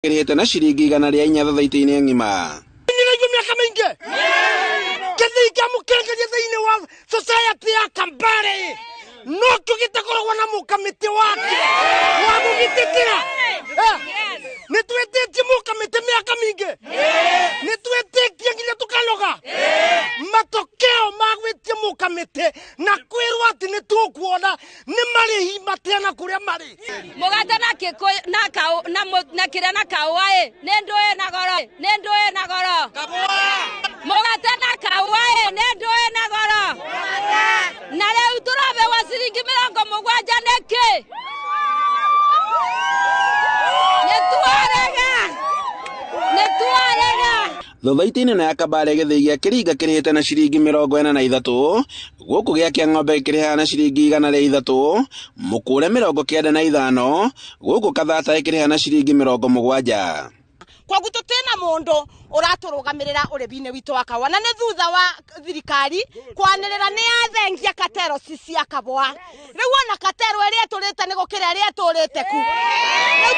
Kĩrĩhĩte na ciringi 104 thothaitĩ-inĩ ng'ima. Nĩraigua mĩaka mĩingĩ kĩthii kĩa mũkengeria thĩinĩ wa society ya Kambare no kĩo gĩtakoragwo na mũkamĩtĩ wake wa mũgitĩkĩra. Nĩ twĩtĩtie mũkamĩtĩ mĩaka mĩingĩ, nĩ twĩtĩtie nginya tũkanoga. Matokeo ma gwĩtia mũkamĩtĩ na kwĩrwo atĩ nĩ tũkuona nĩ marĩhi mateana kũrĩa marĩ. Mũgate na kĩkũyũ na kaũ na na kĩrĩa na kaũa ĩ nĩ ndũĩ na goro, nĩ ndũĩ na goro. Mũgate na kaũa ĩ nĩ ndũĩ na goro. Na rĩu tũrabewa ciringi 70 nĩkĩ? Nĩ twarega, nĩ twarega. Thothaitĩ nene ya Kabare gĩthĩi gĩa Kĩringa kĩrĩhĩte na ciringi 43, gũkũ gĩa Kĩang'ombe gĩkĩrĩhaga na ciringi 103, Mũkũre 95, gũkũ Kathata ĩkĩrĩha na ciringi 70. Koguo tũtĩna mũndũ ũratũrũgamĩrĩra ũrĩmi-inĩ witũ wa kahũa, na nĩ thutha wa thirikari kwanĩrĩra nĩ yathengia katero ci cia kahũa. Rĩu ona katero ĩrĩa ĩtũrĩte nĩ gũkĩra ĩrĩa ĩtũrĩte ku. Rĩu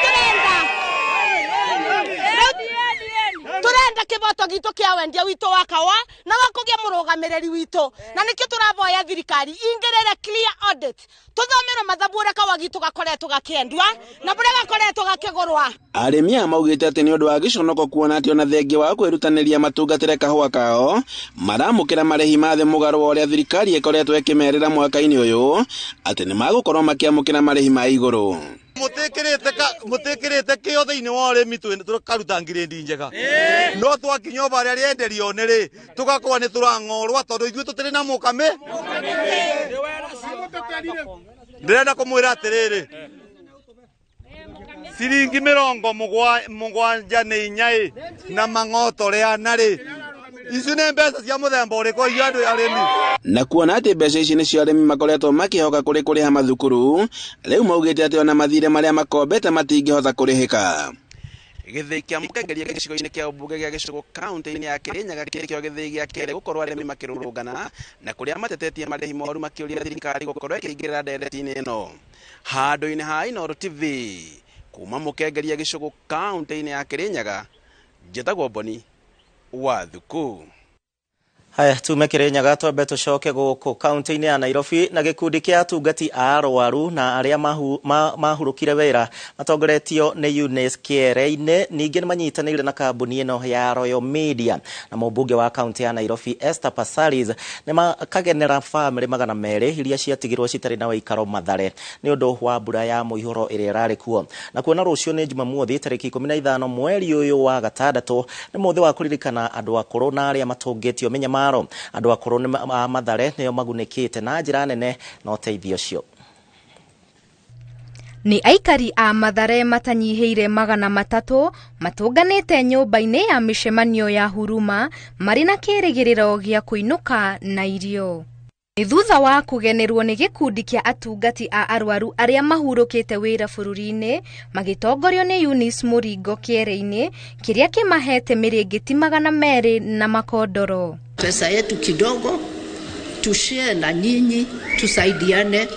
tũrenda kĩboto gitũ kĩa wendia witũ wa kahũa na wa kũgĩa mũrũgamĩrĩri witũ, na nĩkĩo tũravoya thirikari ingĩrĩre clear audit, tũthomerwo mathabu ũrĩa kahũa gitũ gakoretwo gakĩendwa na ũrĩa gakoretwo gakĩgũrwa. Arĩmi aya maugĩte atĩ nĩ ũndũ wa gĩconoko kuona atĩ ona thengia wa kwĩrutanĩria matungatĩre kahũa kao maramũkĩra marĩhi ma thĩ mũgarũ wa ũrĩa thirikari ĩkoretwo ĩkĩmerĩra mwaka-inĩ ũyũ atĩ nĩ magũkorwo makĩamũkĩra marĩhi ma igũrũ. Mũtĩkĩrĩte kĩo thĩinĩ wa ũrĩmi tũkaruta ngirĩndi njega, no twakinya o harĩa rĩenderio nĩ rĩ tũgakorwo nĩ tũrang'orwa tondũ ithuĩ tũtirĩ na mũkamĩ. Ndĩrenda kũmwĩra atĩrĩrĩ, ciringi 74 ĩ na mang'oto rĩa rĩ, icio nĩ mbeca cia mũthemba ũrĩkũ iria andũ arĩmi? Na kuona atĩ mbeca ici nĩcio arĩmi makoretwo makĩhoka kũrĩ kũrĩha mathukuru, rĩu maugĩte atĩ ona mathirĩ marĩa makombete matingĩhota kũrĩhĩka. Gĩthĩi kĩa Mũkengeria gĩcigo-inĩ kĩa ũmbunge gĩa Gĩcũgũ kaunti-inĩ ya Kĩrĩnyaga kĩrĩ kĩo gĩthĩi gĩa kerĩ gũkorwo arĩmi makĩrũrũngana na kũrĩa matetetie marĩhi moru makĩũria thirikari gũkorwo ĩkĩingĩrĩra ndereti-inĩ ĩno. Handũ-inĩ ha Inooro TV kuma Mũkengeria Gĩcũgũ kaunti-inĩ ya Kĩrĩnyaga, njĩtagwo Boni wa Thuku. Haya, tume Kĩrĩnyaga twambe tũcoke gũkũ kaunti-inĩ ya Nairobi na gĩkundi kĩa atungati a arwaru na arĩa mahurũkire wĩra matongoretio nĩ Eunice Kĩere-inĩ, ningĩ nĩ manyitanĩire na kambuni ĩno ya Royal Media na mũmbunge wa kaunti ya Nairobi Esther Passaris nĩ makagenera bamĩrĩ 200 iria ciatigirwo citarĩ na wĩikaro Mathare nĩ ũndũ wa mbura ya mũihũro ĩrĩa ĩrarĩ kuo. Na kuona rũciũ nĩ Jumamothi tarĩki 15 mweri ũyũ wa gatandatũ nĩ mũthĩ wa kũririkana andũ akũrũ na arĩa matũngĩtio mĩnyamaro. Andũ akũrũ nĩ a Mathare nĩo magunĩkĩte na njĩra nene na ũteithio ũcio. Nĩ aikari a Mathare matanyihĩire 300 matũnganĩte nyũmba-inĩ ya mĩcemanio ya Huruma marĩ na kĩrĩgĩrĩro gĩa kũinũka na irio. Nĩ thutha wa kũgenerwo nĩ gĩkundi kĩa atungati a arwaru arĩa mahurũkĩte wĩra bũrũri-inĩ magĩtongorio nĩ Eunice Mũringo Kĩere-inĩ kĩrĩa kĩmahete mĩrĩngĩti 200 na makondoro. Pesa yetu kidogo tushare na nyinyi, tusaidiane,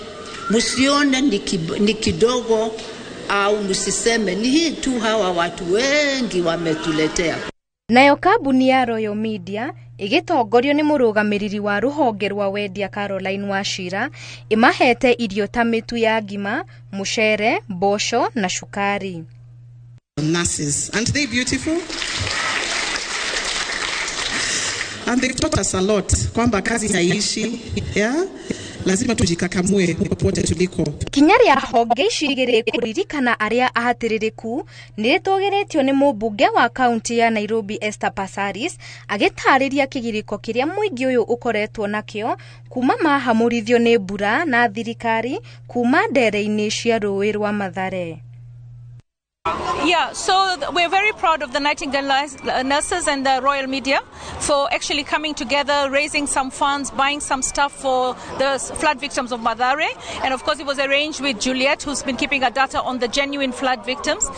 msione ni kidogo au msiseme ni hii tu, hawa watu wengi wametuletea. Nayo kambuni ya Royal Media ĩgĩtongorio nĩ mũrũgamĩrĩri wa rũhonge rwa wendia Caroline Wachira ĩmahete irio ta mĩtu ya ngima, mũcere, mboco na cukari. Nurses, aren't they beautiful? And they've taught us a lot kwamba kazi haiishi, yeah? Lazima tujikakamue popote tuliko. Ikinya rĩa honge ici igĩrĩ kũririkana arĩa ahatĩrĩrĩku nĩ rĩtũgĩrĩtio nĩ mũmbunge wa kaunti ya Nairobi Esther Passaris agĩtarĩria kĩgirĩko kĩrĩa mũingĩ ũyũ ũkoretwo nakĩo kuma mahamũrithio nĩ mbura na thirikari kuma ndere-inĩ cia rũĩ rwa Mathare. Yeah, so we're very proud of the Nightingale nurses and the Royal Media for actually coming together, raising some funds, buying some stuff for the flood victims of Mathare. And of course it was arranged with Juliet, who's been keeping a data on the genuine flood victims.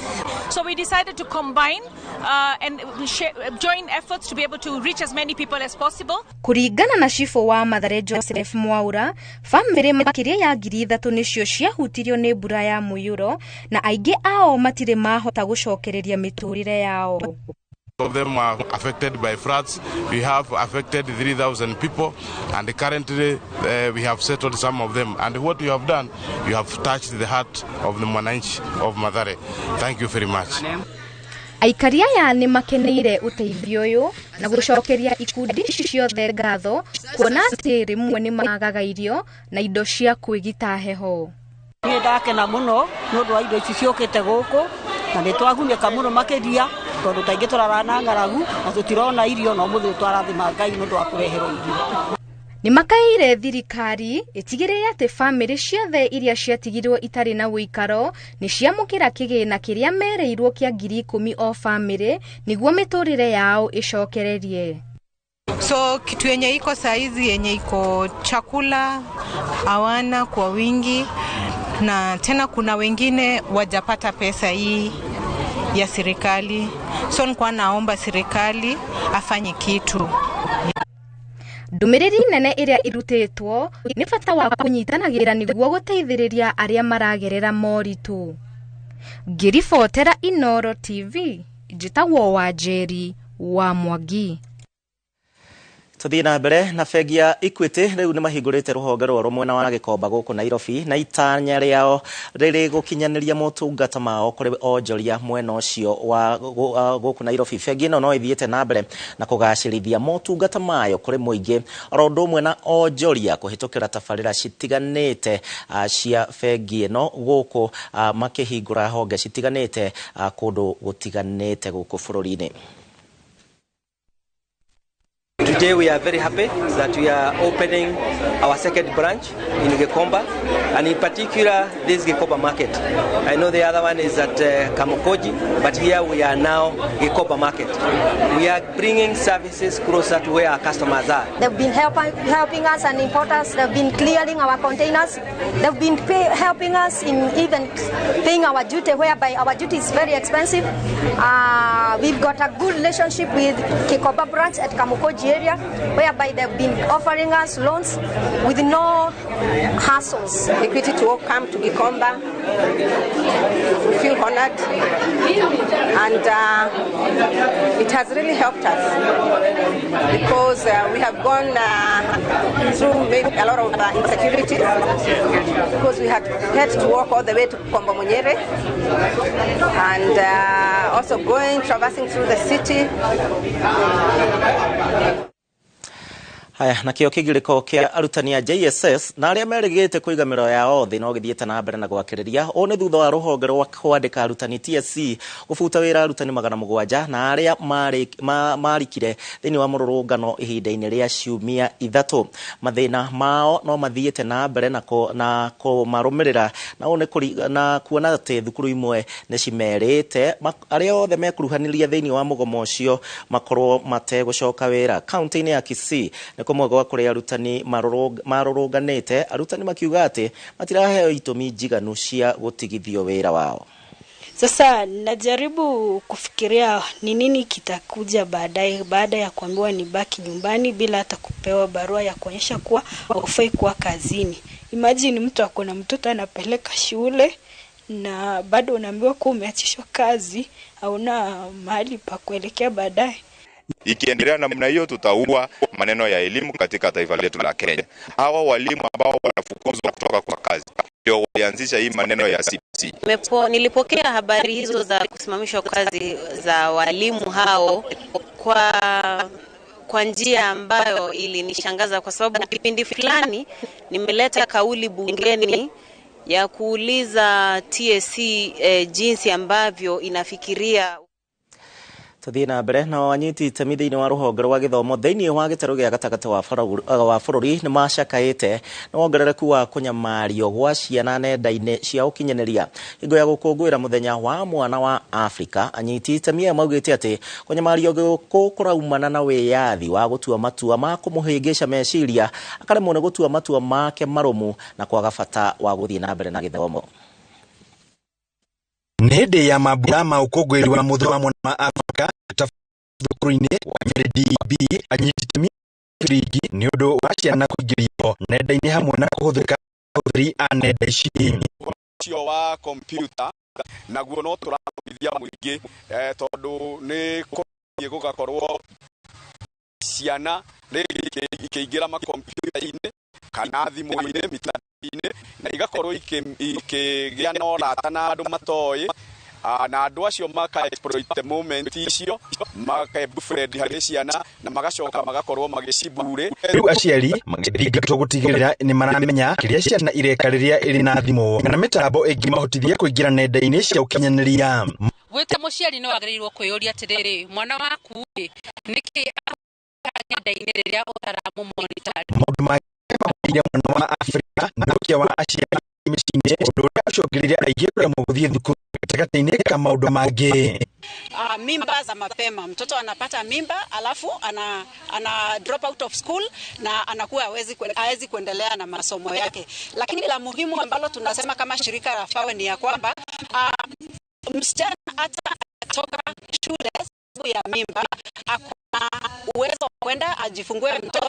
So we decided to combine and join efforts to be able to reach as many people as possible. Kũringana na cibũ wa Mathare Joseph Mwaura, bamĩrĩ makĩria ya 3,000 nĩcio ciahutirio nĩ mbura ya mũiyũro na aingĩ ao matirĩ mahota gũcokereria mĩtũrĩre yao. Of them are affected by floods. We have affected 3,000 people, and currently we have settled some of them. And what you have done, you have touched the heart of the Mwananchi of Mathare. Thank you very much. Aikari aya nĩ makeneire ũteithio ũyũ na gũcokeria ikundi ici ciothe ngatho kuona atĩ rĩmwe nĩ magaga irio na indo cia kwĩgita heho. Niĩ ndakena mũno nĩ ũndũ wa indo ici ciũkĩte gũkũ na nĩ twagunĩka mũno makĩria tondũ taingĩ tũrarara na ng'aragu na tũtirona irio na ũmũthĩ twarathima Ngai nĩ ũndũ wa kũreherwo irio. Nĩ makaĩire thirikari ĩtigĩrĩre atĩ bamĩrĩ ciothe iria ciatigirwo itarĩ na ũikaro nĩ ciamũkĩra kĩgĩna kĩrĩa merĩirwo kĩa 10,000 o bamĩrĩ nĩguo mĩtũrĩre yao ĩcokererie. So kitu yenye iko saizi yenye iko chakula hawana kwa wingi, na tena kuna wengine wajapata pesa hii ya serikali. So nilikuwa naomba serikali afanye kitu. Ndũmĩrĩri nene ĩrĩa ĩrutĩtwo nĩ bata wa kũnyitanagĩra nĩguo gũteithĩrĩria arĩa maragerera moritũ. Ngĩribotera Inooro TV, njĩtagwo Wanjeri wa Mwangi. Tuthiĩ na mbere na bengi ya Equity rĩu nĩ mahingũrĩte rũhonge rwerũ mwena wa Gĩkomba gũkũ Nairobi na itanya rĩao rĩrĩ gũkinyanĩria motungata mao kũrĩ onjoria mwena ũcio wa gũkũ Nairobi. Bengi ĩno no ĩthiĩte na mbere na kũgacĩrithia motungata mayo kũrĩ mũingĩ oro ũndũ ũmwe na onjoria kũhĩtũkĩra tabarĩra citiganĩte cia bengi ĩno gũkũ makĩhingũra honge citiganĩte kũndũ gũtiganĩte gũkũ bũrũri-inĩ. Today we are very happy that we are opening our second branch in Gikomba, and in particular this Gikomba market. I know the other one is at Kamukunji, but here we are now Gikomba market. We are bringing services closer to where our customers are. They've been helping us and importers. They've been clearing our containers. They've been helping us in even paying our duty, whereby our duty is very expensive. We've got a good relationship with Gikomba branch at Kamukunji area, whereby they've been offering us loans with no hassles. Equity to come to Gikomba, we feel honored, and it has really helped us because we have gone through maybe a lot of insecurities, because we had to walk all the way to Kombo Munyere, and also traversing through the city. Haya, nakĩo kĩgirĩko kĩa arutani a JSS na arĩa merĩgĩte kũiga mĩroyo yao thĩ no gĩthiĩte na mbere na gwakĩrĩria. Ũũ nĩ thutha wa rũhonge rwa kwandĩka arutani TSC gũbuta wĩra arutani 700 na arĩa marikire thĩinĩ wa mũrũrũngano ihinda-inĩ rĩa ciumia 3. Mathĩna mao no mathiĩte na mbere na kũmarũmĩrĩra, na ũũ nĩ na kuona atĩ thukuru imwe nĩ cimerĩte arĩa othe mekuruhanĩria thĩinĩ wa mũgomo ũcio makorwo mategũcoka wĩra. Kaunti-inĩ ya Kisii nĩ kũmwe gwa kũrĩa arutani marũrũnganĩte, arutani makiuga atĩ matiraheo itũmi njiganu cia gũtigithio wĩra wao. Sasa najaribu kufikiria ni nini kitakuja baadaye, baada ya kuambiwa nibaki nyumbani bila hata kupewa barua ya kuonyesha kuwa hufai kuwa kazini. Imagine mtu ako na mtoto anapeleka shule na bado unaambiwa kuwa umeachishwa kazi, hauna mahali pa kuelekea baadaye. Ikiendelea namna hiyo tutaua maneno ya elimu katika taifa letu la Kenya. Hawa walimu ambao wanafukuzwa kutoka kwa kazi ndio walianzisha hii maneno ya CBC. Nilipokea habari hizo za kusimamishwa kazi za walimu hao kwa njia ambayo ilinishangaza, kwa sababu kipindi fulani nimeleta kauli bungeni ya kuuliza TSC jinsi ambavyo inafikiria. Tuthiĩ na mbere na anyiti itemi thĩinĩ wa rũhonge rwa gĩthomo thĩinĩ wa gĩtarũ gĩa gatagatĩ wa bũrũri nĩ macakaĩte nĩ wongerereku wa kũnyamario gwa ciana nenda-inĩ cia ũkinyanĩria. Hingo ya gũkũngũĩra mũthenya wa mwana wa Afrika, anyiti itemi aya maugĩte atĩ kũnyamario gũkũ kũraumana na wĩyathi wa gũtua matua ma kũmũhĩngĩca meciria, akaremwo nĩ gũtua matua make marũmu na kwaga bata wa gũthiĩ na mbere na gĩthomo. Nĩ hĩndĩ ya mambura ma ũkũngũĩri wa mũthenya wa mwana wa Afrika thukuru-inĩ wa Nyeri DB, anyiti itemi ringi nĩ ũndũ wa ciana kũingĩrio nenda-inĩ hamwe na kũhũthĩka ahũthĩri a nenda ici. Ũcio wa kompyuta naguo no tũra Gũthomithia mũingĩ, tondũ nĩ kũrathiĩ gũgakorwo ciana rĩngĩ ikĩingĩra makompiuta-inĩ kana thimũ-inĩ, mitandao-inĩ, na igakorwo ikĩgĩa na ũrata na andũ matoĩ, na andũ acio maka exploit moment icio, maka befriend harĩ ciana na magacoka magakorwo magĩcibure. Rĩu aciari magĩthingatwo gũtigĩrĩra nĩ maramenya kĩrĩa ciana ireka rĩrĩa ĩrĩ na thimũ kana mĩtambo ĩngĩmahotithia kũingĩra nenda-inĩ cia ũkinyanĩria. Wĩ ta mũciari nĩ wagĩrĩirwo kwĩyũria atĩrĩrĩ, mwana waku rĩ, nĩkĩ nenda-inĩ rĩrĩa ũtaramũmonitor? Maũndũ mangĩ magũmĩire mwena wa Afrika na ũkia wa aciari mĩciĩ-inĩ, ũndũ ũrĩa ũcũngĩrĩirie aingĩ kũremwo gũthiĩ thukuru gatagatĩ-inĩ ka maũndũ mangĩ. Mimba za mapema, mtoto anapata mimba alafu ana drop out of school na anakuwa hawezi kuendelea na masomo yake. Lakini la muhimu ambalo tunasema kama shirika la FAWE ni ya kwamba msichana hata atoka shule sababu ya mimba akona uwezo wa kwenda ajifungue mtoto,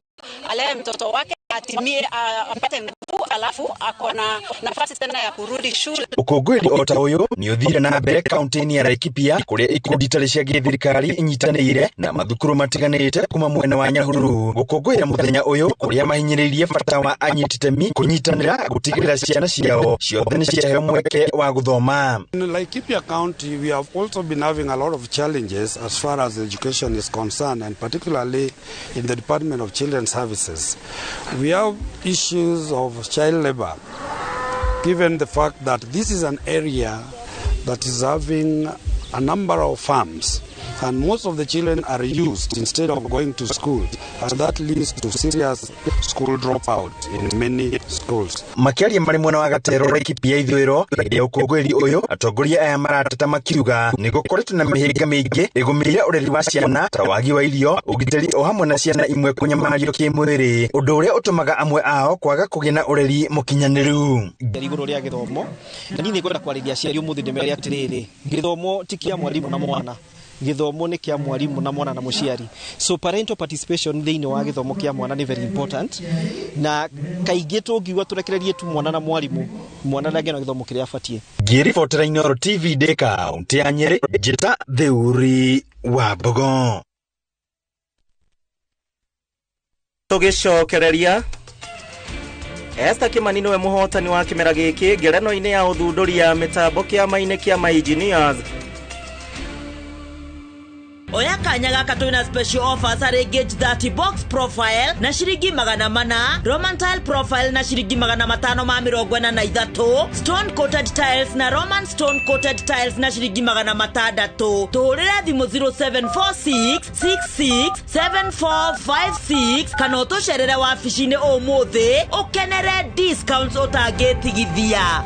alee mtoto wake, atimie, apate nguvu, alafu akona nafasi tena ya kurudi shule. Ũkũngũĩri o ta ũyũ nĩ ũthire na mbere kaunti-inĩ ya Laikipia kũrĩa ikundi itarĩ cia gĩthirikari inyitanĩire na mathukuru matiganĩte kuma mwena wa Nyahururu gũkũngũĩra mũthenya ũyũ kũrĩa mahinyĩrĩirie bata wa anyiti itemi kũnyitanĩra gũtigĩrĩra ciana ciao ciothe nĩ ciaheo mweke wa gũthoma. In Laikipia County, we have also been having a lot of challenges as far as education is concerned, and particularly in the Department of Children's Services. We have issues of child labor, given the fact that this is an area that is having a number of farms, and most of the children are used instead of going to school, and that leads to serious school dropout in many schools. Makĩaria marĩ mwena wa Gatero Laikipia ithũĩro hĩndĩ ya ũkũngũĩri ũyũ, atongoria aya marateta makiuga nĩ gũkoretwo na mĩhĩnga mĩingĩ ĩgũmĩire ũreri wa ciana ta wagi wa irio, ũgitĩri o hamwe na ciana imwe kũnyamario kĩmwĩrĩ, ũndũ ũrĩa ũtũmaga amwe ao kwaga kũgĩa na ũreri mũkinyanĩru. Igũrũ rĩa gĩthomo, na niĩ nĩngwenda kwarĩria aciari ũmũthĩ ndĩmere atĩrĩrĩ, gĩthomo ti kĩa mwarimũ na mwana, gĩthomo nĩ kĩa mwarimũ na mwana na mũciari. So parental participation thĩinĩ wa gĩthomo kĩa mwana nĩ very important, na kaingĩ tũngiuga tũrekererie tu mwana na mwarimũ, mwana ndangĩona gĩthomo kĩrĩa abatiĩ. Ngĩribotera Inooro TV ndĩ kaũntĩ ya Nyĩrĩ, njĩta Theuri wa Mbogo. Tũgĩcokereria, Esther Kimani nĩwe mũhotani wa kĩmera gĩkĩ ngereno-inĩ ya ũthundũri ya mĩtambo kĩama-inĩ kĩa ma engineers. Oya kanya gaka twina special offers harĩ Gauge 30 box profile na ciringi 400, Roman tile profile na ciringi 543, stone coated tiles na Roman stone coated tiles na ciringi 600. Tũhũrĩre thimũ 0746 66 7456 kana ũtũcerere wabici-inĩ ũmũthĩ ũkenere discounts ũtangĩtigithia.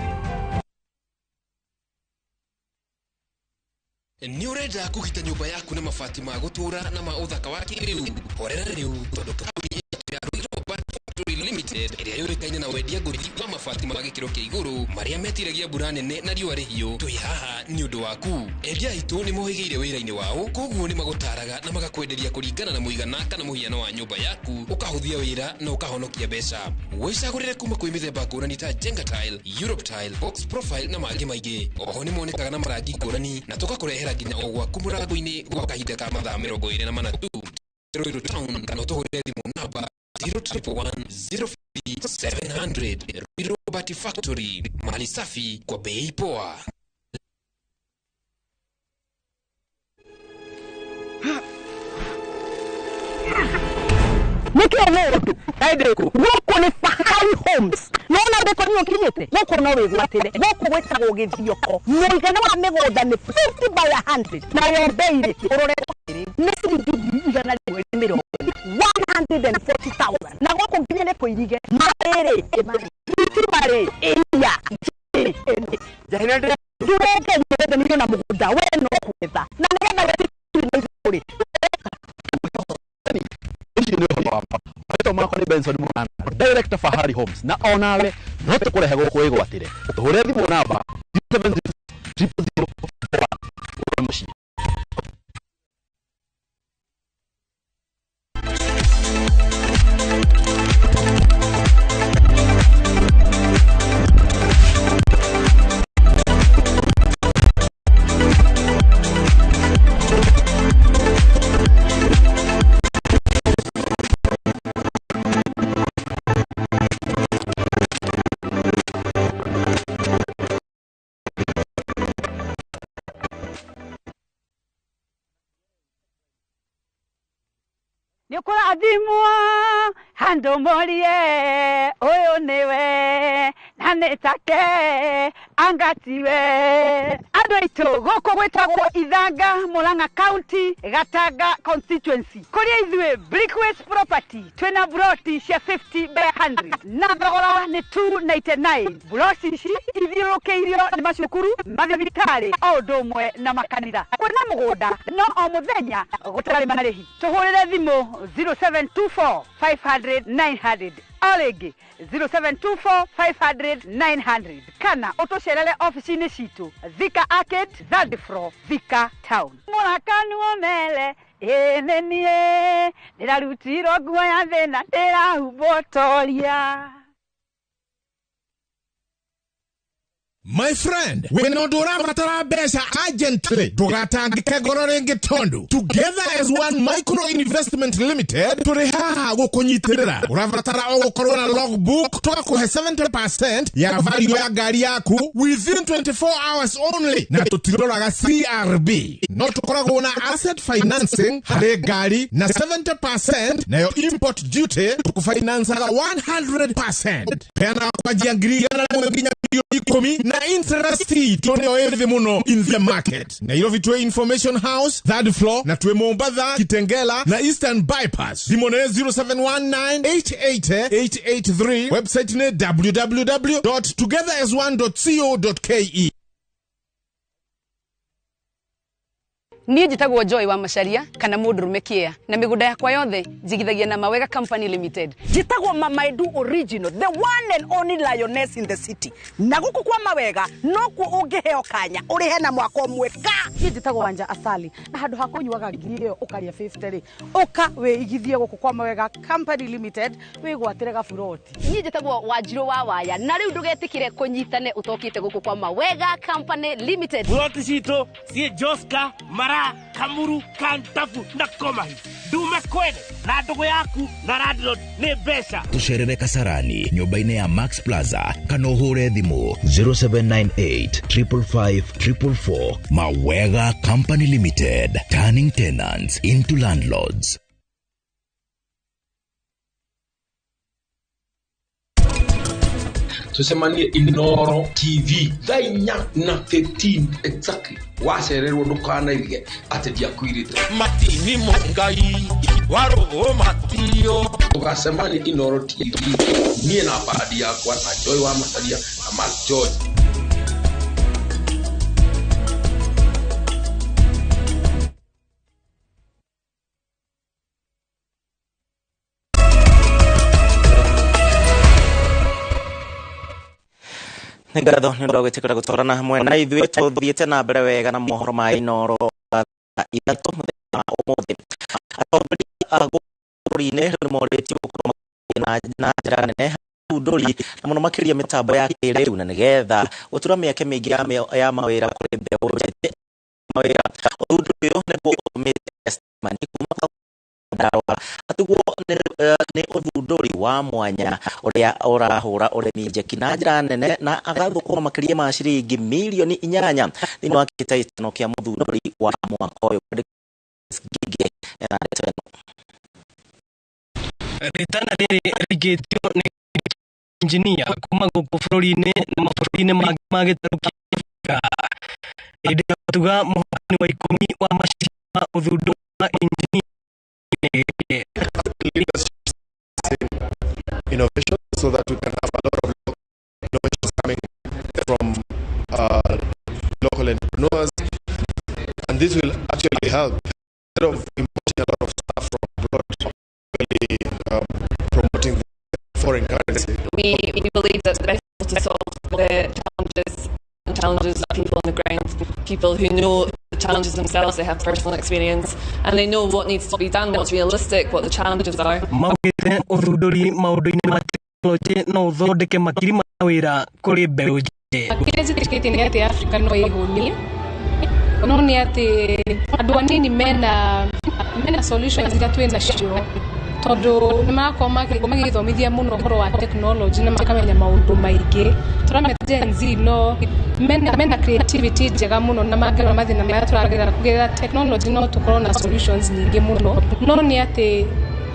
Nĩ ũrenda kũgita nyũmba yaku na mabati ma gũtũũra na ma ũthaka wa kĩrĩu? Horera rĩu tondũ kambuni ya Ruiru Factory Limited ĩrĩa yũĩkaine na wendia ngũthi wa mabati ma gĩkĩro kĩa igũrũ marĩa metiragia mbura nene na riũa rĩhiũ, twĩ haha nĩ ũndũ waku. Endia aitũ nĩ mohĩgĩire wĩra-inĩ wao, koguo nĩ magũtaraga na magakwenderia kũringana na mũigana kana mũhiano wa nyũmba yaku, ũkahũthia wĩra na ũkahonokia mbeca. Wĩcagũrĩre kuma kwĩ mĩthemba ngũrani ta Jenga tile, Europe tile, box profile na mangĩ maingĩ. Oho nĩ monekaga na marangi ngũrani na tũgakũrehera nginya o gwaku mũrango-inĩ gwa kahinda ka mathaa 24 tu. Ruiru Town kana ũtũhũrĩre thimũ namba 0111 0700. Ruiru Mabati Factory, mali safi kwa bei poa. Nĩkĩo mũndũ endĩkũ gũkũ nĩ Fahari Homes. Nona ndĩko nĩ ũkinyĩte gũkũ no wĩgwatĩre gũkũ gwĩtagwo Gĩthioko. Mũigana wa mĩgũnda nĩ 50 by 100 nayo bei rĩ ũrore nĩ ciringi 140,000 140,000 na gũkũ nginya nĩ kũirige marĩrĩ marĩ iya ndũreke nyende na mũgũnda we no kwetha na nĩgetha wetĩkĩre Marĩtwa makwa nĩ Benson Murana, Director Fahari Homes, na onawe no tũkũrehe gũkũ wĩgwatĩre. Tũhũre thimũ namba 070 000 ũrĩ mũciĩ. Nĩ ũkũrathimwo handũ morie ũyũ nĩwe na nĩ take angatiwe. Andũ aitũ gũkũ gwĩtagwo Ithanga, Murang'a County, Gatanga constituency, kũrĩa ithuĩ Brickways Property twĩna buroti cia 50 by 100 na thogora nĩ 299. Buroti ici ithiũrũrũkĩirio nĩ macukuru, mathibitarĩ o ũndũ ũmwe na makanitha. Kwĩna mũgũnda no o mũthenya gũtarĩ marĩhi. Tũhũrĩre thimũ 0724 500 900, o rĩngĩ 0724 500 900, kana ũtũcerere ofici-inĩ citũ Thika Arcade, third floor, Thika Town. Mũrakanuo mele ĩĩ nĩ niĩ ndĩrarutirwo nguo ya thĩna ndĩrahumbwo toria. My friend, wĩna ũndũ ũrabatara mbeca urgently, ndũgatangĩke ngoro rĩngĩ tondũ Together as One Micro Investment Limited tũrĩ haha gũkũnyitĩrĩra. Ũrabatara o gũkorwo na logbook, tũgakũhe 70% ya value ya ngari yaku within 24 hours only, na tũtiroraga CRB. No tũkoragwo na asset financing harĩ ngari na 70%, nayo import duty tũkũfinancaga 100%. Peana kwanjia 100,000 nginya 10,000,000 na interest itũ nĩyo ĩ thĩ mũno in the market. Nairobi twĩ Information House third floor, na twĩ Mombatha, Kitengela na Eastern Bypass. Thimũ nĩ 0719 880 883, website nĩ www.togetherasone.co.ke. Niĩ njĩtagwo Joy wa Macharia kana mũndũrũme kĩa, na mĩgũnda yakwa yothe njigithagia na Mawega Company Limited. Njĩtagwo Mama Edu Original, the one and only lioness in the city, na gũkũ kwa Mawega nokuo ũngĩheo kanya ũrĩhe na mwaka ũmwe ka. Niĩ njĩtagwo Wanja Asali, na handũ ha kũnyuaga ngiri ĩyo ũkarĩa 50 rĩ, ũka wĩigithie gũkũ kwa Mawega Company Limited wĩgwatĩre gaburoti. Niĩ njĩtagwo Wanjirũ wa Waya, na rĩu ndũgetĩkĩre kũnyitane ũtokĩte gũkũ kwa Mawega Company Limited. Buroti citũ ciĩ Joska, Mara, Kamuru, Kantafu na Komahi. Ndume kwene na ndũgũ yaku na landlord nĩ mbeca. Tũcerere Kasarani nyũmba-inĩ ya Max Plaza kana ũhũre thimũ 0798 555 444. Mawega Company Limited, turning tenants into landlords. Tucemanie Inoro TV thaa 4:15 exactly. Wacererwo ndũkanaige atĩ ndiakwĩrĩte. Matini mũngai warũgũ matio. Tũgacemania Inoro TV niĩ na bandi yakwa na Joy wa Macharia na Mark George. Nĩ ngatho nĩ ũndũ wa gwĩtĩkĩra gũtwarana hamwe na ithuĩ. Tũthiĩte na mbere wega na mohoro ma Inoro 3:00 mũthenya wa ũmũthĩ. Atongoria a bũrũri-inĩ rĩu nĩ morĩtio gũkorwo na njĩra nene ũthundũri na mũno makĩria mĩtambo ya kĩrĩu, na nĩgetha gũtura mĩeke mĩingĩ ya mawĩra kũrĩ mbeũ njĩthĩ mawĩra. Ũthundũri ũyũ nĩguo ũtũmĩte Esteemani kuma Nyandarua atugwo nĩ ũthundũri wa mwanya ũrĩa ũrahũra ũrĩmi njeki na njĩra nene, na agathũkũma makĩria ma ciringi 8 milioni thĩinĩ wa kĩhĩtahĩtano kĩa mũthundũri wa mwaka ũyũ. Ngige ena ndeto ĩno. Rĩtana rĩrĩ rĩingĩtio nĩ injinia kuma gũkũ bũrũri-inĩ na mabũrũri-inĩ mangĩ ma gĩtarũ kĩa Afrika hĩndĩ ya gũtuga mũhotani wa 10 wa macindano ma ũthundũri wa injinia. Innovation so that we can have a lot of innovations coming from local entrepreneurs, and this will actually help instead of importing a lot of stuff from abroad, really promoting the foreign currency. We believe that the best way to solve the challenges of people on the ground, people who know the challenges themselves, they have personal experience and they know what needs to be done, what's realistic, what the challenges are. Maugĩte ũthundũri maũndũ-inĩ ma tekinoronjĩ no ũthondeke makiri ma wĩra kũrĩ mbeũ njĩthĩ. Kĩrĩa njĩtĩkĩtie nĩ atĩ Afrika no ĩhũnie, no nĩ atĩ andũ anini mena solutions iria twĩ nacio, tondũ nĩ marakorwo magĩthomithia mũno ũhoro wa technology na makamenya maũndũ maingĩ. Tũramenya Gen Z no mena creativity njega mũno, na mangĩrora mathĩna marĩa tũragerera kũgerera technology no tũkorwo na solutions nyingĩ mũno, no nĩ atĩ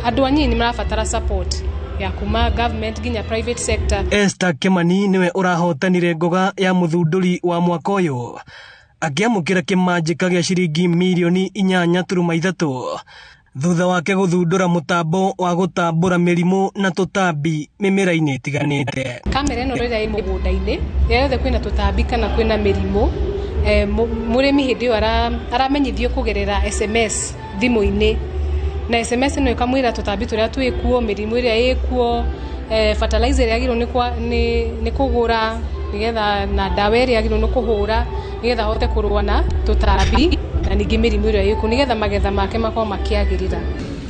Andũ anini marabatara support ya kuma government nginya private sector. Esther Kimani niwe ũrahotanire ngoga ya mũthundũri wa mwaka ũyũ akĩamũkĩra kĩmanjĩka gĩa ciringi mirioni 8.3 thutha wake gũthundũra mũtambo wa gũtambũra mĩrimũ na tũtambi mĩmera-inĩ ĩtiganĩte. Kamera ĩno rĩrĩa ĩ mũgũnda-inĩ rĩrĩa yothe kwĩna tũtambi kana kwĩna mĩrimũ, mũrĩmi hĩndĩ ĩyo aramenyithio kũgerera SMS thimũ-inĩ, na SMS ĩno ĩkamwĩra tũtambi tũrĩa twĩkuo, mĩrimũ ĩrĩa ĩkuo, fertilizer ĩrĩa yagĩrĩirwo nĩ kũgũra nĩgetha, na ndawa ĩrĩa yagĩrĩirwo nĩ kũhũra nĩgetha ahote kũrũa na tũtambi na ningĩ mĩrimũ ĩrĩa ĩkuo nĩgetha magetha make makorwo makĩagĩrĩra.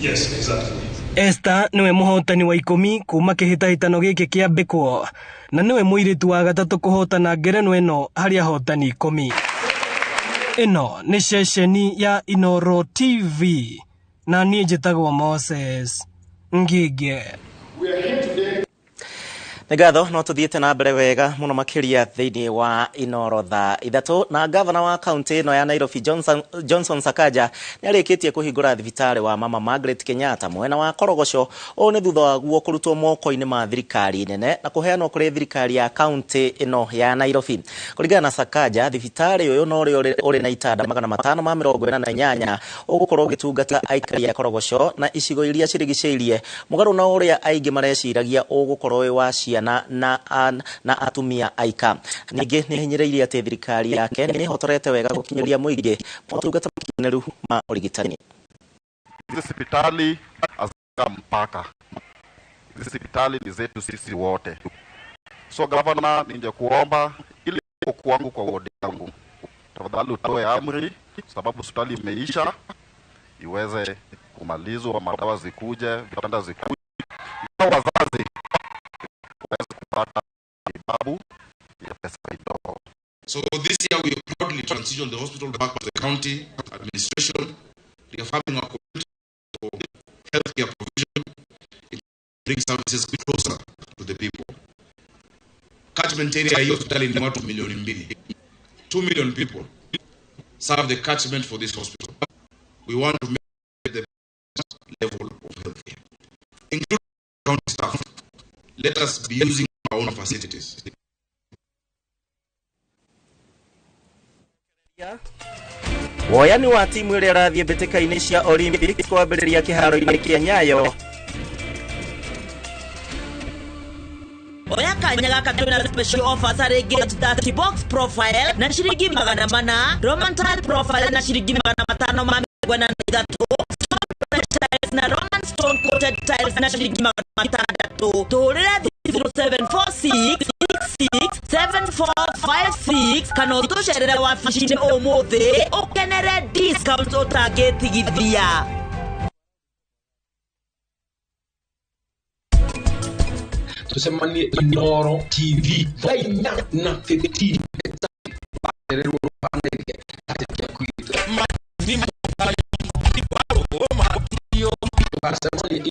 Yes, exactly. Esther niwe mũhotani wa 10 kuma kĩhĩtahĩtano gĩkĩ kĩambĩkwo na niwe mũirĩtu wa gatatũ kũhotana ngerenwa ĩno harĩ ahotani 10. Ĩno nĩ ceceni ya Inoro TV na niĩ njĩtagwo Moses Ngige. Nĩ ngatho no tũthiĩte na mbere wega mũno makĩria thĩinĩ wa Inoro thaa 3 na gavana wa kaunti ĩno ya Nairobi Johnson Sakaja nĩ arĩkĩtie kũhingũra thibitarĩ wa Mama Margaret Kenyatta mwena wa Korogoco. Ũũ nĩ thutha waguo kũrutwo moko-inĩ ma thirikari nene na kũheanwo kũrĩ thirikari ya kaunti ĩno ya Nairobi. Kũringana na Sakaja, thibitarĩ ũyũ no ũrĩa ũrĩ na itanda 548 ũgũkorwo ũgĩtungata aikari a Korogoco na icigo iria cirigicĩirie, mũgarũ na ũrĩa aingĩ mareciragia ũgũkorwo wĩ wa ciana na atumia aika. Ningĩ nĩ ahinyĩrĩirie atĩ thirikari yake nĩ ĩhotorete wega gũkinyĩria mũingĩ motungata makinyanĩru ma ũrigitani. Hizi hospitali hazina mpaka. Hizi hospitali ni zetu sisi wote. So governor, ningekuomba ili kwangu kwa wodi yangu, tafadhali utoe amri sababu hospitali imeisha, iweze kumalizwa, madawa zikuje, vitanda zikuje, na wazazi waweze kupata matibabu ya pesa kidogo. So this year we proudly transitioned the hospital back to the county administration, reaffirming our commitment to healthcare provision. It brings services closer to the people. Catchment area hii hospitali ni watu milioni 2. 2 million people serve the catchment for this hospital. We want to make the best level of healthcare, including county staff. Let us be using our own facilities. Woyani wa timu ĩrĩa ĩrathiĩ mbĩtĩka-inĩ cia Olympics kwambĩrĩria kĩharo-inĩ kĩa Nyayo. Oya kanya gaka twina special offers rĩngĩ 30 box profile na ciringi 400, Roman tile profile na ciringi 543, tiles na Roman stone coated tiles na ciringi 600. Tũhũrĩre 0746 667456 kana ũtũcerere wabici-inĩ ũmũthĩ ũkenere discount ũtangĩtigithia. Tusemanie Inoro TV thaa 4:15.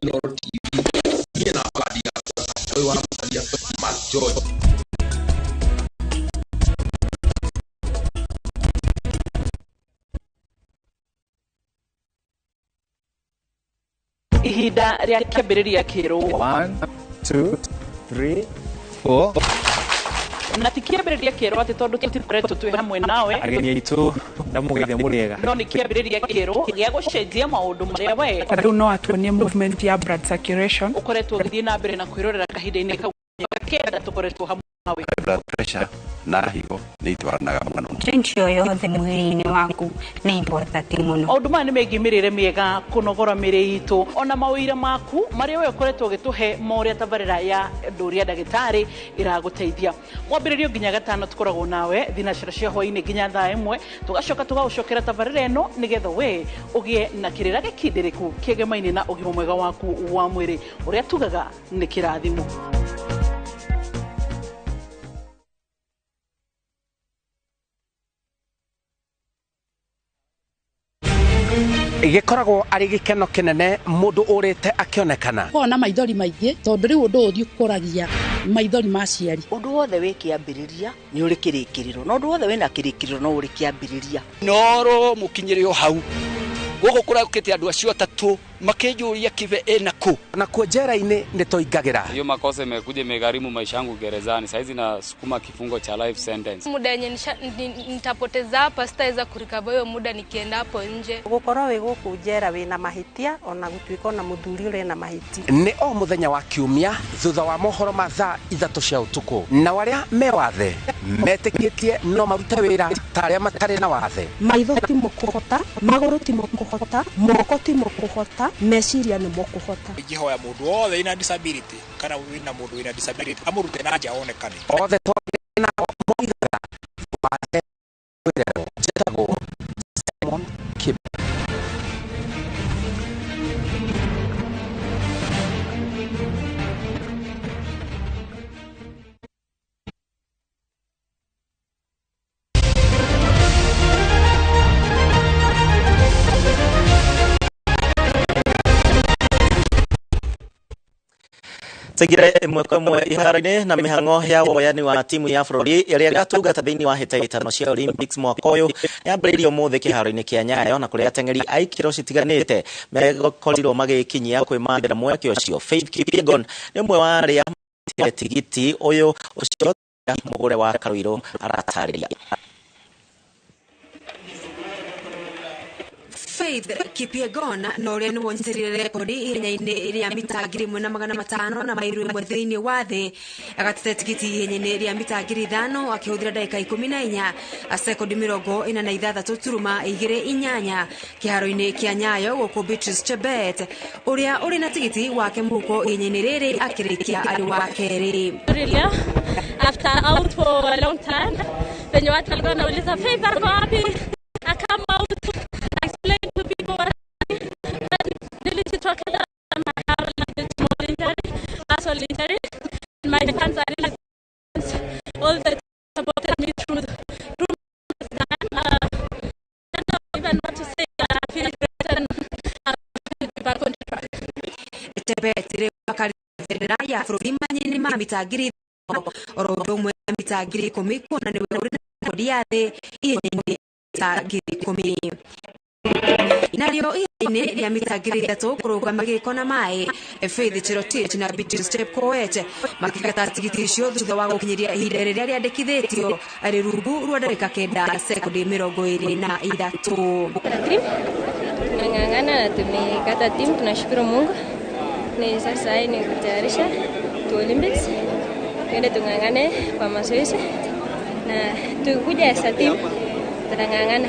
Inoro TV niĩ na bandi yakwa Joy wa Maria Mark George. Ihinda rĩa kĩambĩrĩria kĩerũ. 1 2 3 4. Na ti kĩambĩrĩria kĩerũ atĩ tondũ tũtikoretwo twĩ hamwe nawe, ageni aitũ ndamũgeithia mũrĩega, no nĩ kĩambĩrĩria kĩerũ gĩa gũcenjia maũndũ marĩa we rĩu no atuonie movement ya blood circulation ũkoretwo ũgĩthiĩ na mbere na kwĩrorera kahinda-inĩ kau kenda tũkoretwo hamwe nawe. Blood pressure na higo nĩ itwaranaga mũno. Change yoyothe mwĩrĩ-inĩ waku nĩ important mũno. Maũndũ maya nĩ megiĩ mĩrĩre mĩega, kũnogora mĩrĩ itũ, ona mawĩra maku marĩa we ũkoretwo ũgĩtũhe ma ũrĩa tabarĩra ya Ndũria Ndagĩtarĩ ĩragũteithia. Mwambĩrĩrio nginya gatano tũkoragwo nawe thinacara cia hwaĩ-inĩ nginya thaa 1, tũgacoka tũgagũcokera tabarĩra ĩno nĩgetha we ũgĩe na kĩrĩra gĩkindĩrĩku kĩgemaine na ũgima mwega waku wa mwĩrĩ ũrĩa tugaga nĩ kĩrathimo. Gĩkoragwo arĩ gĩkeno kĩnene mũndũ ũrĩte akĩonekana. Kona maithori maingĩ tondũ rĩu ũndũ ũthiĩ ũkũragia maithori ma aciari. Ũndũ wothe wĩ kĩambĩrĩria nĩ ũrĩ kĩrĩkĩrĩro, na ũndũ wothe wĩna kĩrĩkĩrĩro no ũrĩ kĩambĩrĩria. Noro mũkinyĩre o hau gũkũ kũraũkĩte andũ acio atatũ Makĩnjũria Kibe ena kũ na kuo njera-inĩ nĩ tũingagĩra. Hiyo makosa imekuja imegharimu maisha yangu gerezani. Saizi nasukuma kifungo cha life sentence. Muda yenye nitapoteza hapa sitaweza kurikava hiyo muda nikienda hapo nje. Gukorwo wĩ gũkũ njera wĩna mahĩtia ona gũtuĩka ona mũthuri ũrĩ na mahĩtia. Nĩ o mũthenya wa kiumia thutha wa mohoro ma thaa 3 cia ũtukũ, na arĩa me wathe metĩkĩtie no marute wĩra ta arĩa matarĩ na wathe. Maitho ti mũkũhota, magũrũ ti mũkũhota, moko ti mũkũhota, meciria nĩ mũkũhota. Ingĩhoya mũndũ wothe wĩna disability kana wĩna mũndũ wĩna disability amũrute na nja onekane. Othe twarĩ nao moigaga wathe wĩrerwo. Njĩtagwo Simon Kibe. Tũingĩre ĩmwe kwa ĩmwe iharo-inĩ na mĩhang'o ya woyani wa timu ya bũrũri ĩrĩa ĩgatungata thĩinĩ wa hĩtahĩtano cia Olympics mwaka ũyũ yambĩrĩirio ũmũthĩ kĩharo-inĩ kĩa Nyayo, na kũrĩa ateng'eri a ikĩro citiganĩte mekorirwo magĩkinyia kwĩmathĩra mweke ũcio. Faith Kipyegon nĩ ũmwe wa arĩa matigĩte tigiti ũyũ ũcio mũgũre wa Karuirũ aratarĩria. Faith Kipyegon na ũrĩa nĩwe ũnyitĩrĩire rekodi ihenya-inĩ rĩa mita 1500 na mairu 1 thĩinĩ wa thĩ, agatete tigiti ihenya-inĩ rĩa mita 5000 akĩhũthĩra ndagĩka 14 sekondi 46.28 kĩharo-inĩ kĩa Nyayo gũkũ Beatrice Chebet ũrĩa ũrĩ na tigiti wake mũhuko ihenya-inĩ rĩrĩ akĩrĩkia arĩ wa kerĩ. After out for a long time, venye watu walikuwa wanauliza Faith ako wapi, I come out explain to people what happened. Nilijitokeza I have like a small injury, muscle injury. And my fans are really all that supported me through this time. I don't know even what to say. I feel great and I feel back on track. Chebet rĩu akarĩra ya bũrũri mahenya-inĩ ma mita 10,000 oro ũndũ ũmwe na mita 10,000 kuona nĩwe ũrĩ na rekodi ya thĩ ihenya-inĩ mita 10,000. Narĩo ihenya-inĩ rĩa mita 3,000 kũrũgama gĩko na maĩ, Faith Cherotich na Beatrice Chepkoech makĩgata tigiti icio thutha wa gũkinyĩria ihinda rĩrĩa rĩandĩkithĩtio arĩ rungu rwa ndagĩka 9 sekondi 23. Tunang'ang'ana na tumekata timu, tunashukuru Mungu. Ni sasa hii ni kutayarisha tu Olympics, tuende tung'ang'ane kwa mazoezi na tukikuja as a team tutang'ang'ana.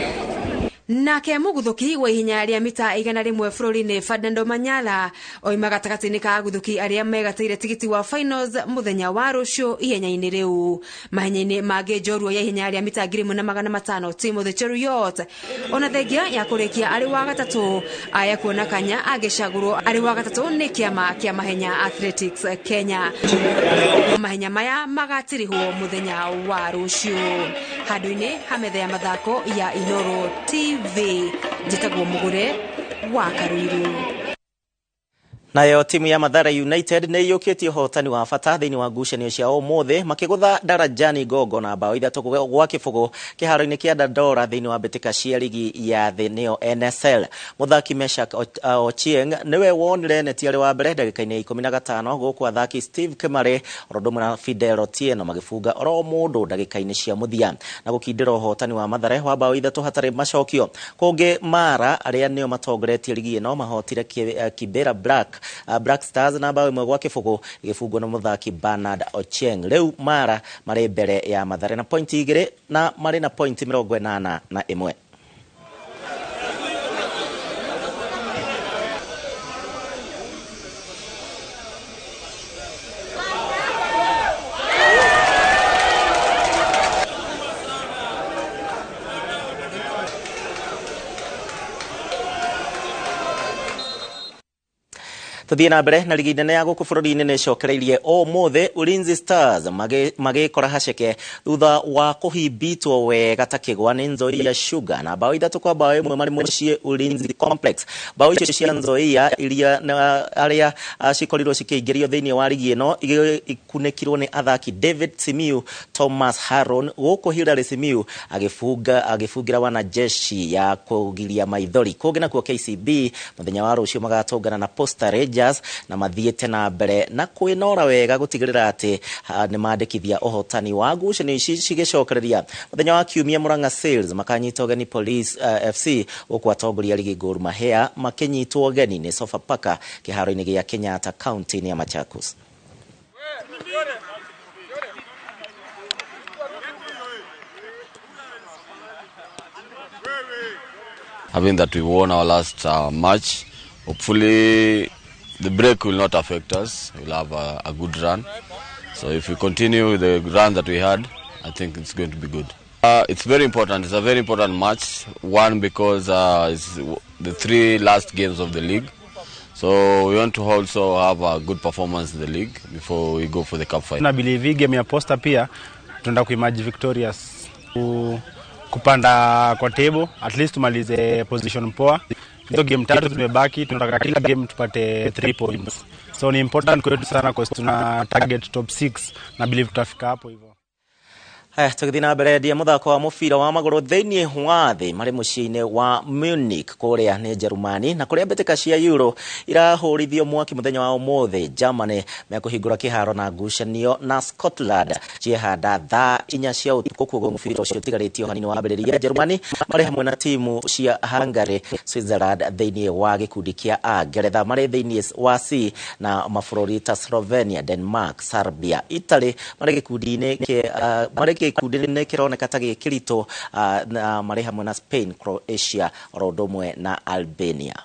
Nake mũguthuki wa ihenya rĩa mita 100 bũrũri-inĩ Ferdinando Manyala oima gatagatĩ-inĩ ka aguthuki arĩa megatĩire tigiti wa finals mũthenya wa rũciũ ihenya-inĩ rĩu. Mahenya-inĩ mangĩ njorua ya ihenya rĩa mita 1500 Timothy Cheruiyot ona thengia ya kũrĩkia arĩ wa gatatũ aya kuona kanya agĩcagũrwo arĩ wa gatatũ nĩ kĩama kĩa mahenya Athletics Kenya. Mahenya maya magatirihwo mũthenya wa rũciũ. Handũ-inĩ ha metha ya mathako ya Inoro TV, njĩtagwo Mũgũre wa Karuiru. Nayo timu ya Mathare United nĩ iyũkĩtie ũhotani wa bata thĩinĩ wa ngucanio cia ũmũthĩ makĩgũtha Darajani Gogo na bao 3-0 kĩharo-inĩ kĩa Dandora thĩinĩ wa mbĩtĩka cia ligi ya thĩ nĩyo NSL. Mũthaki Meshak Ochieng nĩwe wonire neti arĩ wa mbere ndagĩka-inĩ 15 gũkũ athaki Steve Kimare oro ũndũ ũmwe na Fidel Otieno magĩbunga oro mũndũ ndagĩka-inĩ cia mũthia na gũkindĩra ũhotani wa Mathare wa bao 3 hatarĩ macokio. Kũngĩ Mara arĩa nĩo matongoretie ligi ĩno mahotire Kibera Black Stars na bao 1-0 gĩbungwo na mũthaki Bernard Ochieng. Rĩu Mara marĩ mbere ya Mathare na pointi 2 na marĩ na pointi 81. Tuthiĩ na mbere na rigi nene ya gũkũ bũrũri-inĩ nĩ ĩcokereirie ũmũthĩ. Ulinzi Stars magĩkora haceke thutha wa kũhimbitwo wega ta kĩgwa nĩ Nzoia Sugar na bao 3-1 marĩ mũciĩ Ulinzi Complex. Bao icio cia Nzoia iria arĩa cikorirwo cikĩingĩrio thĩinĩ wa rigi ĩno ikunĩkirwo nĩ athaki David Simiyu, Thomas Haron, gũkũ Hilary Simiyu agĩbungira wanajeshi ya kũgiria maithori. Kũngĩ nakuo KCB mũthenya wa rũciũ magatũngana na Posta Rangers na mathiĩte na mbere na kwĩnora wega gũtigĩrĩra atĩ nĩ mandĩkithia ũhotani wa ngucanio ici cigĩcokereria. Mũthenya wa kiumia Murang'a Sales makanyita ũgeni Police FC, gũkũ atongoria rigi Gor Mahia makĩnyitwo ũgeni nĩ Sofapaka kĩharo-inĩ gĩa Kenyatta kaunti-inĩ ya Machakos. Having that we won our last match, hopefully the break will not affect us. We'll have a good run. So if we continue with the run that we had, I think it's going to be good. It's very important. It's a very important match. One, because it's the 3 last games of the league. So we want to also have a good performance in the league before we go for the cup final. Na believe game ya Posta pia tunaenda kuimerge victorious, kupanda kwa table, at least tumalize position poa. Hizo game 3 tumebaki, tunataka kila game tupate 3 points. So ni important kwetu sana kwa tuna target top 6 na believe tutafika hapo hivyo. Haya, tũgĩthiĩ na mbere ndia mũthako wa mũbira wa magũrũ thĩinĩ wa thĩ marĩ mũciĩ-inĩ wa Munich kũrĩa nĩ Jerumani, na kũrĩa mbĩtĩka cia Euro irahũrithio mwaki mũthenya wa ũmũthĩ. Germany mekũhingũra kĩharo na ngucanio na Scotland ciehanda thaa 4 cia ũtukũ, koguo mũbira ũcio ũtigarĩtio hanini wambĩrĩria. Jerumani marĩ hamwe na timu cia Hungary, Switzerland thĩinĩ wa gĩkundi kĩa A, Ngeretha marĩ thĩinĩ wa C na mabũrũri ta Slovenia, Denmark, Serbia, Italy marĩ gĩkundi-inĩ gĩkundi-inĩ kĩroneka ta gĩ kĩritũ, na marĩ hamwe na Spain, Croatia oro ũndũ ũmwe na Albania.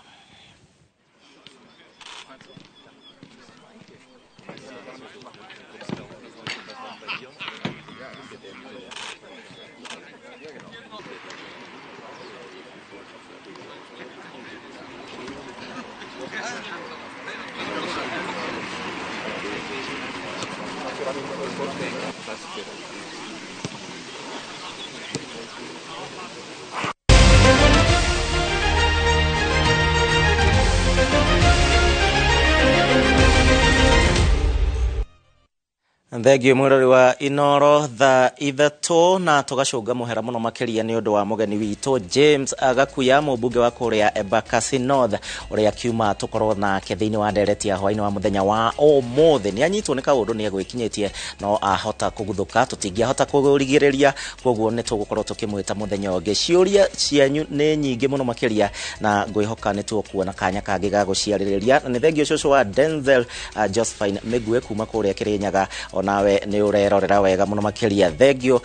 Thengio mwirori wa Inoro thaa 3 na tũgacũnga mũhera mũno makĩria nĩ ũndũ wa mũgeni witũ James Gakuya, mũmbunge wa kũrĩa Embakasi North, ũrĩa kiuma tũkorwo nake thĩinĩ wa ndereti ya hwaĩ-inĩ wa mũthenya wa ũmũthĩ. Nĩ anyitwo nĩ kaũndũ nĩ egwĩkinyĩtie no ahota kũguthũka, tũtingĩahota kũrigĩrĩria, koguo nĩ tũgũkorwo tũkĩmwĩta mũthenya ũngĩ. Ciũria cianyu nĩ nyingĩ mũno makĩria na ngwĩhoka nĩ tũkuona kanya kangĩ ga gũciarĩrĩria. Na nĩ thengio cũcũ wa Denzel Josephine Mĩgue kuma kũrĩa Kĩrĩnyaga, onawe nĩ ũrerorera wega mũno makĩria. Thengio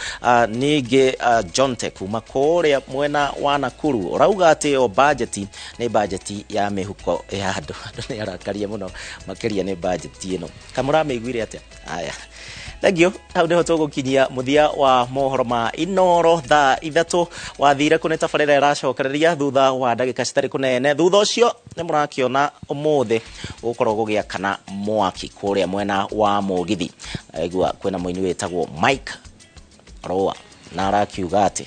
ningĩ Jonte kuma kũrĩa mwena wa Nakuru, ũrauga atĩ o bajeti nĩ bajeti ya mĩhuko ya andũ. Andũ nĩ arakarie mũno makĩria nĩ bajeti ĩno. Kamũramĩiguire atĩa? Aya, thengio. Hau nĩho tũgũkinyia mũthia wa mohoro ma Inoro thaa 3. Wathire kũ nĩ tabarĩra ĩracokereria thutha wa ndagĩka citarĩ kũnene. Thutha ũcio nĩ mũrakĩona ũmũthĩ gũkorwo gũgĩakana mwaki kũrĩa mwena wa mũgithi. Aigua kwĩna mũini wĩtagwo Mike Roa na arakiuga atĩ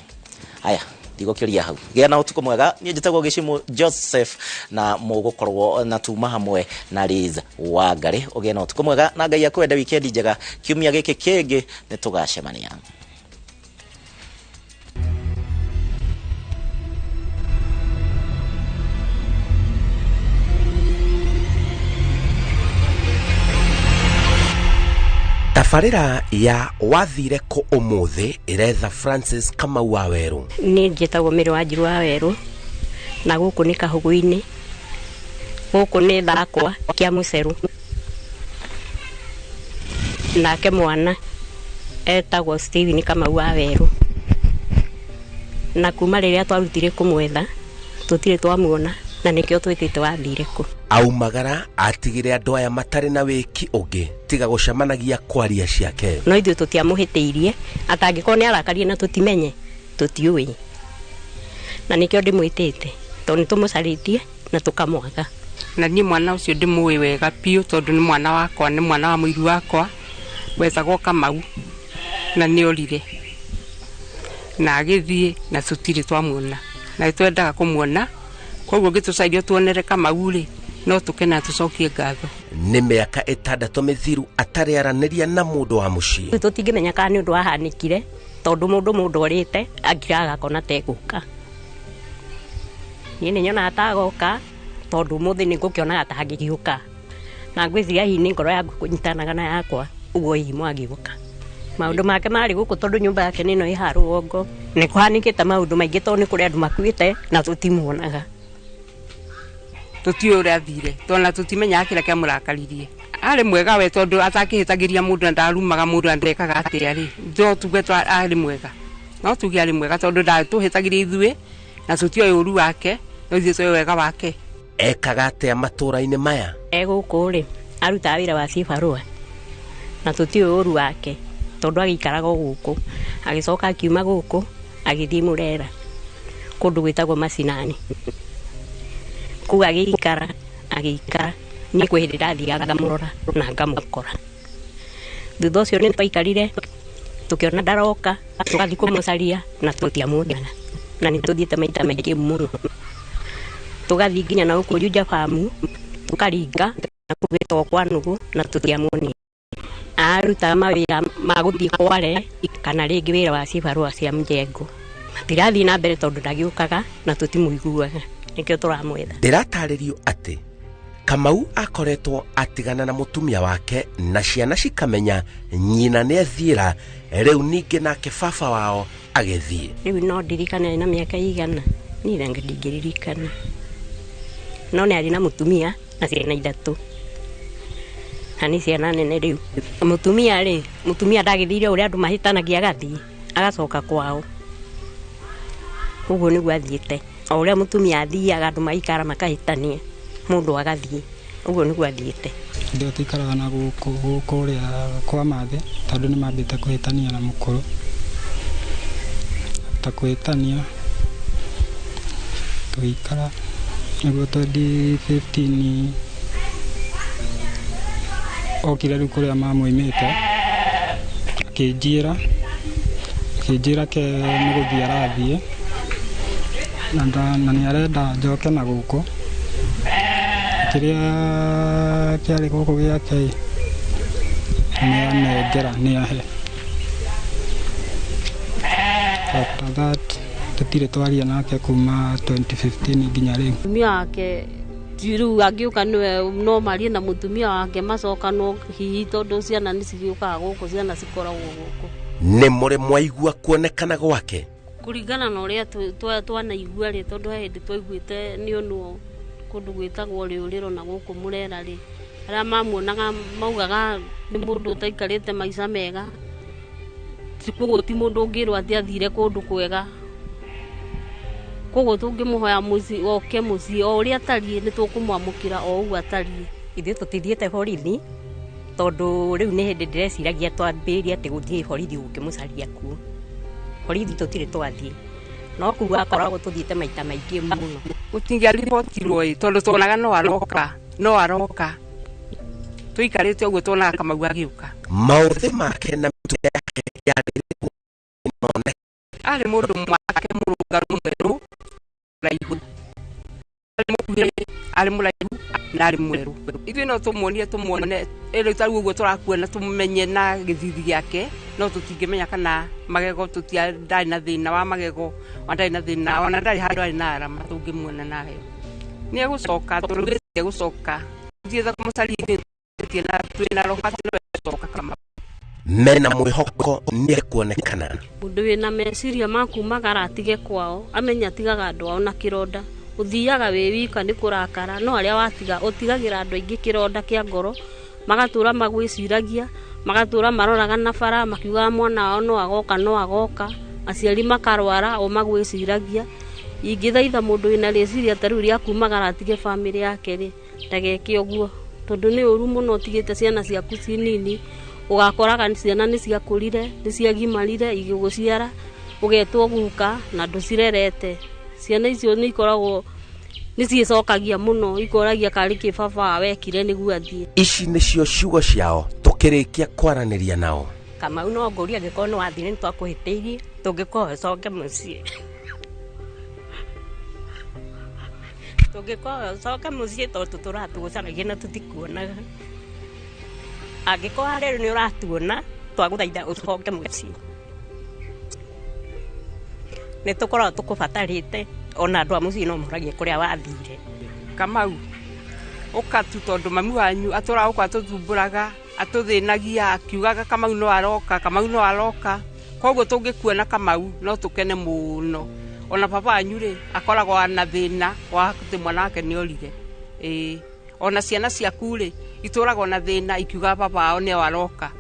aya ndigũkĩria hau. Gĩa na ũtukũ mwega. Niĩ njĩtagwo Gĩcimu Joseph na mũgũkorwo na tuma hamwe na Liz Wangari. Ũgĩe na ũtukũ mwega na Ngai akwende. Wikendi njega. Kiumia gĩkĩ kĩngĩ nĩ tũgacemania. Tabarĩra ya wathire kũ ũmũthĩ ĩretha Francis Kamau wa Werũ. Niĩ njĩtagwo Mĩrĩ wa Njiru wa Werũ na gũkũ nĩ Kahũgũ-inĩ, gũkũ nĩ Thakwa kĩa Mũcerũ. Nake mwana etagwo Steven Kamau wa Werũ, na kuma rĩrĩa twarutire kũmwetha tũtirĩ twamuona na nĩkĩo twĩtĩte wathire kũ. Aumagara atigire andũ aya matarĩ na wĩki ũngĩ tiga gũcemanagia kwaria ciake. No ithuĩ tũtiamũhĩtĩirie, atangĩkorwo nĩ arakarie na tũtimenye tũtiũĩ, na nĩkĩo ndĩmwĩtĩte tondũ nĩ tũmũcarĩtie na tũkamwaga. Na niĩ mwana ũcio ndĩmũĩ wega biũ tondũ nĩ mwana wakwa, nĩ mwana wa mũiru wakwa wetagwo Kamau, na nĩ orire na agĩthiĩ na tũtirĩ twamuona, na nĩ twendaga kũmuona. Koguo ngĩtũcaria tuonere Kamau rĩ, no tũkena tũcokie ngatho. Nĩ mĩaka 6 mĩthiru atarĩ aranĩria na mũndũ wa mũciĩ. Rĩu tũtingĩmenya kana nĩ ũndũ wahanĩkire tondũ mũndũ orĩte angiraga akona tegũka. Niĩ nĩ nyonaga tagoka tondũ ũmũthĩ nĩ ngũkĩonaga ta angĩgĩũka, na ngwĩciria hihi nĩ ngoro yaku kũnyitanaga na yakwa, ũguo hihi mwagĩũka. Maũndũ make marĩ gũkũ tondũ nyũmba yake nĩ ĩno ĩ haha rũgongo. Nĩ kũhanĩkĩte maũndũ maingĩ tondũ nĩ kũrĩ andũ makuĩte na tũtimuonaga. Tũtiũĩ ũrĩa athire tondũ tũtimenyaga kĩrĩa kĩamũrakaririe. Arĩ mwega we tondũ atakĩhĩtagĩria mũndũ na ndarumaga mũndũ na ndekaga atĩa rĩ, no tuge arĩ mwega, no tuge arĩ mwega tondũ ndatũhĩtagĩria ithuĩ na tũtiũĩ ũru wake, no ithuĩ tũĩ wega wake. Ekaga atĩa matũũra-inĩ maya? E gũkũ rĩ, arutaga wĩra wa cibarũa na tũtiũĩ ũru wake tondũ agĩikaraga o gũkũ, agĩcoka akiuma gũkũ agĩthiĩ Mũrera kũndũ gwĩtagwo Macinani. Kũu agĩikara niĩ kwĩ hĩndĩ ndathiaga ngamũrora na ngamũkora. Thutha ũcio nĩ twaikarire tũkĩona ndaroka, tũgathiĩ kũmũcaria na tũtiamuonaga, na nĩ tũthiĩte maita maingĩ mũno. Tũgathiĩ nginya na gũkũ Juja Farm, tũkaringa na kũu gwĩtagwo kwa Nũgũ na tũtiamuonire. Arutaga mawĩra ma gũthiĩ kware kana rĩngĩ wĩra wa cibarũa cia mjengo. Matirathiĩ na mbere tondũ ndagĩũkaga na tũtimũiguaga, nĩkĩo tũramwetha. Ndĩratarĩrio atĩ Kamau akoretwo atigana na mũtumia wake na ciana cikamenya nyina nĩ athiĩra, rĩu ningĩ nake baba wao agĩthiĩ. Rĩu no ndirikane na mĩaka igana, niĩ rĩngĩ ndingĩririkana, no nĩ arĩ na mũtumia na ciana 3, na nĩ ciana nene rĩu. Mũtumia rĩ, mũtumia ndagĩthire ũrĩa andũ mahĩtanagia agathiĩ agacoka kwao, ũguo nĩguo athiĩte. O ũrĩa mũtumia athiaga andũ maikara makahĩtania, mũndũ agathiĩ, ũguo nĩguo athiĩte. Ndĩo tũikaraga na gũkũ kũrĩa kwa Mathe tondũ nĩ mambĩte kũhĩtania na mũkũrũ, ta kũhĩtania tũgĩikara nĩguo 2015 okire rĩu kũrĩa mamũimĩte akĩnjĩra ke nĩ gũthiĩ arathiĩ na nĩ arenda njoke na gũkũ. Kĩrĩa kĩarĩ gũkũ gĩake nĩ anengera nĩ ahe. After that tũtirĩ twaria nake kuma 2015 nginya rĩu. Mũtumia wake rĩu angĩũka nĩwe no marie na mũtumia wake macokanwo hihi tondũ ciana nĩ cigĩũkaga gũkũ, ciana cikoragwo gũkũ. Nĩ mũrĩ mwaigua kuonekana gwake? Kũringana na ũrĩa twanaigua rĩ, tondũ he hĩndĩ twaiguĩte nĩ onwo kũndũ gwĩtagwo Rĩũrĩro na gũkũ Mũrera rĩ, arĩa mamuonaga maugaga nĩ mũndũ ũtaikarĩte maica mega, koguo ti mũndũ ũngĩrwo atĩ athire kũndũ kwega. Koguo tũngĩmũhoya mũciĩ oke mũciĩ o ũrĩa atariĩ nĩ tũkũmwamũkĩra o ũguo atariĩ. Ithuĩ tũtithiĩte borithi tondũ rĩu nĩ hĩndĩ ndĩreciragia twambĩrĩrie atĩ gũthiĩ borithi gũkĩmũcaria kuo. Borithi tũtirĩ twathiĩ, no kũu akoragwo tũthiĩte maita maingĩ mũno. Gũtingĩaribotirwo ĩ tondũ tuonaga no aroka, tũikarĩte ũguo tuonaga Kamau agĩũka. Maũthĩ make na mĩtugo yake yarĩ none. Arĩ mũndũ mwake mũrũngaru mwerũ mũraihu, arĩ mũkuhĩ, arĩ mũraihu na arĩ mwerũ. Ithuĩ no tũmuonie tũmuone rĩu ta rĩu ũguo tũrakuona tũmenye na gĩthithi gĩake, no tũtingĩmenya kana magego ndarĩ na thĩna wa magego, ona ndarĩ na thĩna, ona ndarĩ handũ arĩ na arama tũngĩmuona nayo. Nĩ egũcoka, tũrugĩte egũcoka, tũthiĩte kũmũcaria ithuĩ na twĩna roho atĩ nĩwe egũcoka Kamau. Mena mwĩhoko nĩ ekuonekana. Mũndũ wĩna meciria ma kumagara atige kwao, amenye atigaga andũ ao na kĩronda. Ũthiaga wĩ wika nĩ kũrakara, no arĩa watiga ũtigagĩra andũ aingĩ kĩronda kĩa ngoro, magatũra magwĩciragia, magatũra maroraga na bara makiugaga mwana wao no agoka no agoka, aciari makarwara o magwĩciragia. Ingĩthaitha mũndũ wĩna rĩciria ta rĩu rĩa kumagara atige bamĩrĩ yake rĩ, ndageke ũguo, tondũ nĩ ũru mũno ũtigĩte ciana ciaku ci nini, ũgakoraga ciana nĩ ciakũrire, nĩ ciagimarire igĩgũciara, ũgetwo guka na ndũcirerete. Ciana icio nĩ ikoragwo Nĩ ciĩcokagia mũno ikoragia karĩ kĩ baba wekire nĩguo athiĩ. Ici nĩcio ciugo ciao tũkĩrĩkia kwaranĩria nao. Kamau no ngũria angĩkorwo nĩ wathire nĩ twakũhĩtĩirie tũngĩkorwo ũcoke mũciĩ, tũngĩkorwo ũcoke mũciĩ tondũ tũtũratũgũcaragia na tũtikuonaga. Angĩkorwo rĩu nĩ ũratuona twagũthaitha ũcoke mũciĩ, nĩ tũkoragwo tũkũbatarĩte ona andũ a mũciĩ no moragie kũrĩa wathire. Kamau ũka tu tondũ mami wanyu atũraga gũkũ atũthumbũraga atũthĩnagia akiugaga Kamau no aroka, Kamau no aroka, koguo tũngĩkuona Kamau no tũkene mũno. Ona baba wanyu rĩ akoragwo na thĩna wa atĩ mwana wake nĩ orire. Ĩĩ, ona ciana ciaku rĩ itũragwo na thĩna ikiugaga baba wao nĩ aroka.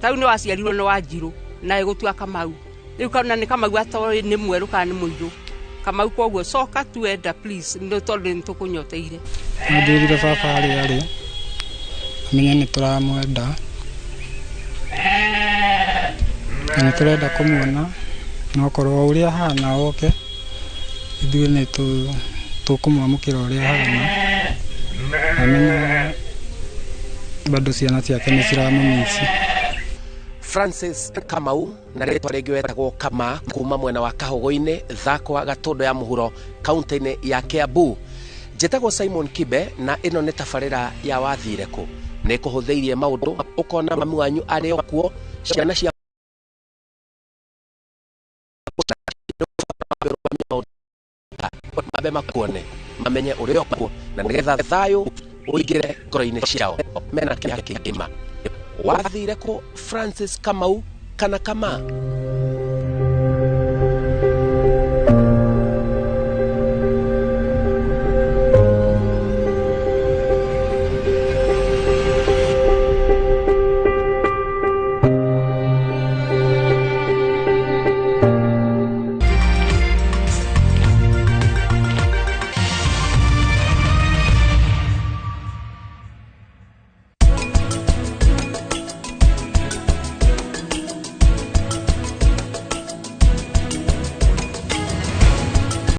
Tau nĩ waciarirwo nĩ Wanjirũ na ĩgũtua Kamau. Rĩu kana nĩ Kamau atoĩ nĩ mwerũ kana nĩ mũirũ. Kamau koguo coka tu enda please nĩ tondũ nĩ tũkũnyoteire. No njĩrire baba harĩa arĩ amenye nĩ tũramwenda na nĩ tũrenda kũmuona, na okorwo ũrĩa ahana oke ithuĩ nĩ tũkũmwamũkĩra ũrĩa ahana, amenye bado ciana ciake nĩ ciramũmici. Francis Kamau na rĩtwa rĩngĩ wetagwo Kama kuma mwena wa Kahũgũ-inĩ Thakwa Gatũndũ ya mũhuro kaunti-inĩ ya Kiambu. Njĩtagwo Simon Kibe na ĩno nĩ tabarĩra ya Wathire Kũ. Nĩ kũhũthĩirie maũndũ ũkona mami wanyu arĩ o kuo, ciana cia mambe makuone mamenye ũrĩa ũkuo na nĩgetha thayũ ũingĩre ngoro-inĩ ciao mena kĩeha kĩngĩma. Wathire kũ Francis Kamau kana Kama?